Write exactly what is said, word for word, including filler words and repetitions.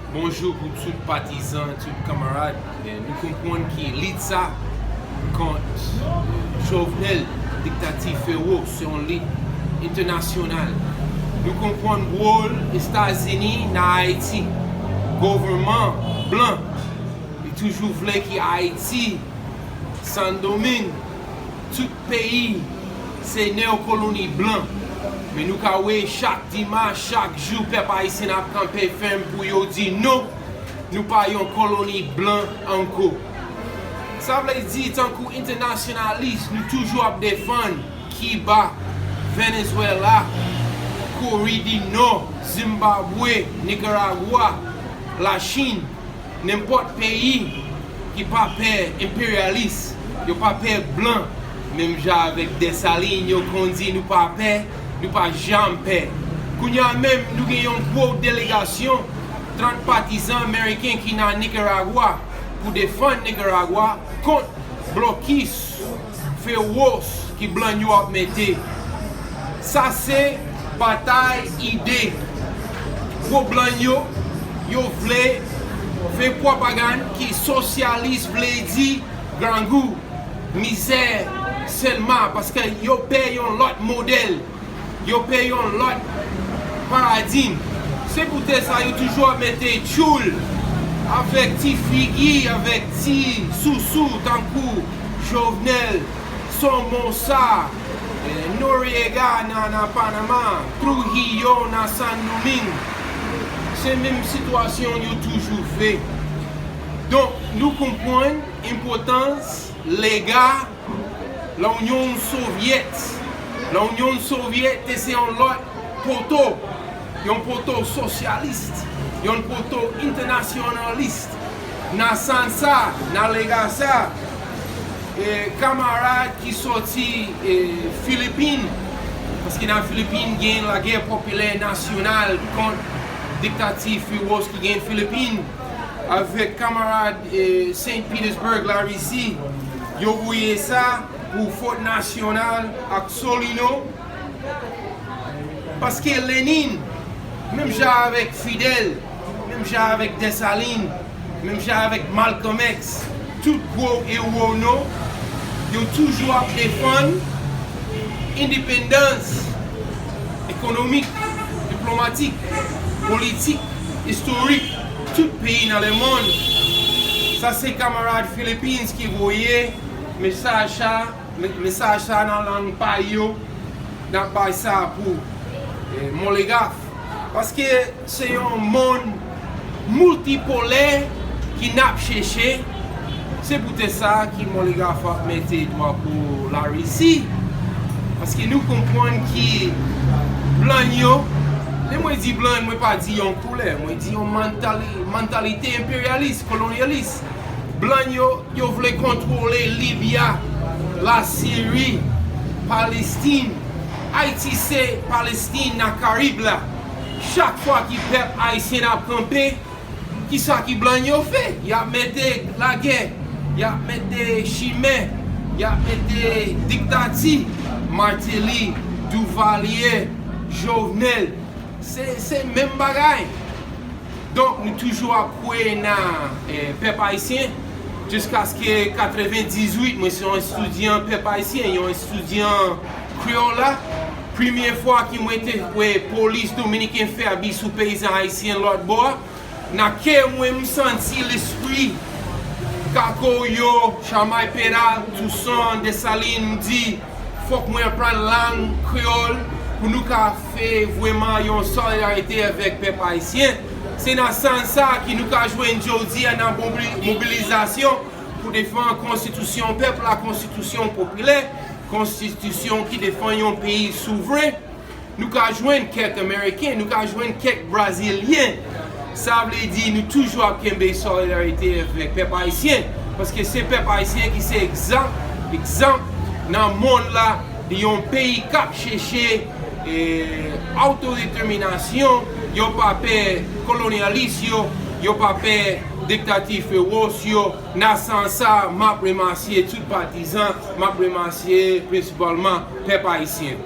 Bonjou pou tout patizan, tout kanmarad. Eh, nou konprann ki lit sa kont Jovenel, diktati fewos, se yon lit entènasyonal. Nou konprann wòl Etazini nan Ayiti. Gouvènman blan, li toujou vle ki Ayiti, Sendomeng, tout peyi se neokoloni blan. Men nou ka wè chak dimanch, chak jou, pèp ayisyen ap kanpe fèm pou yo di non, nou pa yon koloni blan ankò. Sa vle di, tankou entènasyonalis, nou toujou ap defann Kiba, Venezwela, Kore di Nò, Zimbabwe, Nikaragwa, Lachin, nenpòt peyi ki pa pè enperyalis, yo pa pè blan, menm jan avèk Desalin, yo konn di nou pa pè, nou pa janm pè. Kounye a menm, nou gen yon gwo delegasyon, trant patizan ameriken ki nan Nikaragwa pou defann Nikaragwa kont blokis fewos ki blan yo ap mete. Sa se batay ide. Gwo blan yo, yo vle fè pwopagann ki sosyalis vle di grangou, mizè sèlman, paske yo pè yon lòt modèl. Yo pè yon lòt paradigm. Se poutèt sa yo toujou ap mete tchoul avèk ti figi, avèk ti sousou tankou Jovenel, Somoza, eh, Noriega nan, nan Panama, Trujillo nan Sendomeng. Se menm sitiyasyon yo toujou fè. Donk, nou konprann enpòtans lega Lanyon Sovyèt. Lanyon Sovyèt te se yon lòt poto, yon poto sosyalis, yon poto entènasyonalis. Nan sans sa, nan lega sa, eh, kanmarad ki sòti, eh, Filipin, paske nan Filipin gen lagè popilè nasyonal kont diktati fewos ki gen Filipin, avèk kanmarad, eh, Saint Petersburg, Larisi, yo voye sa pou Fòt Nasyonal ak Solino, paske Lenin, menm jan avèk Fidèl, menm jan avèk Desalin, menm jan avèk Malcolm X, tout gwo ewo nou, yo toujou ap defann endepandans ekonomik, diplomatik, politik, istorik tout peyi nan lemonn. Sa se kanmarad Philippines ki voye mesaj sa, me-, mesaj sa nan lang pa yo. N ap bay sa pou, eh, Molegraf. Paske se yon monn miltipolè ki n ap chèche. Se poutèt sa ki Molegraf ap mete drapo Larisi. Paske nou konprann ki blan yo, lè mwen di blan, mwen pa di yon koulè, mwen di yon mantali-, mantalite enperyalis, kolonyalis. Blan yo, yo vle kontwole Libya, Lasiri, Palestin. Ayiti se Palestin nan Karib la. Chak fwa ki pèp ayisyen ap kanpe, kisa ki blan yo fè? Y ap mete lagè, y ap mete chimè, y ap mete diktati. Martelly, Duvalier, Jovenel, se, se menm bagay. Donk, nou toujou ap kwè nan, eh, pèp ayisyen. Jiskaske katrevendizuit, mwen se yon estidyan pèp ayisyen, yon estidyan kreyòl la. Premye fwa ki mwen te wè polis dominiken fè abi sou peyizan ayisyen lòt bò a, nan kè mwen, m santi lespri Kakoyo, Chamay Peral, Tousan, Desalin, m di, fòk mwen aprann lang kreyòl pou nou ka fè vrèman yon solidarite avèk pèp ayisyen. Se nan sans sa ki nou ka jwenn jodi a nan mobili-, mobilizasyon pou defann konstitisyon pèp la, konstitisyon popilè, konstitisyon ki defann yon peyi souvren. Nou ka jwenn kèk Ameriken, nou ka jwenn kèk Brazilyen. Sa vle di nou toujou ap kenbe solidarite avèk pèp ayisyen, paske se pèp ayisyen ki se egzanp, egzanp nan monn la, de yon peyi k ap chèche, eh, awtodeteminasyon, yo pa pè kolonyalis yo, yo pa pè diktati fewos yo. Nan sans sa, m ap remasye tout patizan, m ap remasye prensipalman pèp ayisyen.